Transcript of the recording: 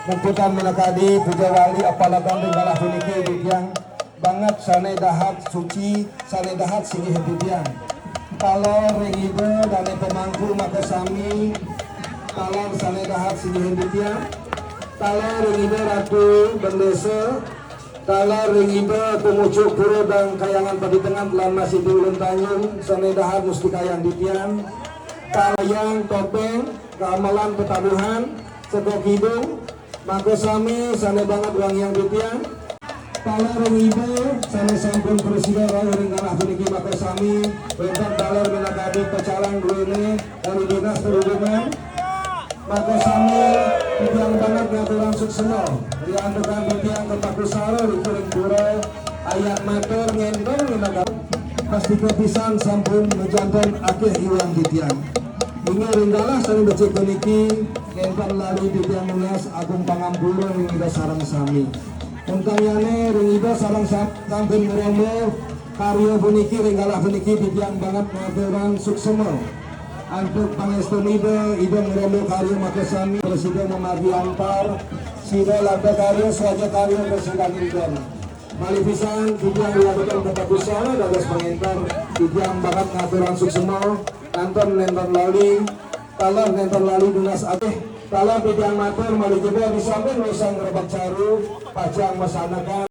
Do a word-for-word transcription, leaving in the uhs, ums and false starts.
Mungkutan minakadi puja wali apalagan ring galah puniki titiang banget sane dahat suci, sane dahat singgihin titiang. Taler ring Ida Dane Pemangku makasami, taler sane dahat singgihin titiang. Taler ring Ida Ratu Bendesa, taler ring Ida Pemucuk Pura Dang Kayangan Paditengan lan Mas Ida Ulun Tanjung, sane dahat mustikayang titiang. Taler Yang Topeng, Gamelan Petabuhan, Seko Kidung, makasami sane banget wangiang titiang. Taler ring Ida sane sampun prasida rauh ring galah puniki makasami, wenten taler minakadi pecalang duene dari Dinas Perhubungan. Makasami titiang banget ngaturang suksma. Riantukan titiang kapakusara ring pura, ayat matur ngentong minakadi. Pastika pisan sampun majanten akeh iwang titiang. Inggih ring galah sane becik puniki, nenten lali titiang nunas agung pangampura ring Ida sareng sami. Untangyane ring Ida sareng sami sampun ngrama karya puniki ring galah puniki titiang banget ngaturang suksma. Antuk pangestun Ida, Ida ngrama karya makasami, prasida mamargi antar, sida labda karya, swaja karya, prasida nenten. Malih pisan, titiang riantukan kapakusara dados pangenter, titiang banget ngaturang suksma, nenten nenten lali, taler nenten lali nunas akeh, taler titiang matur malih jebos disampun wésan ngrebak caru, pacang masanekan.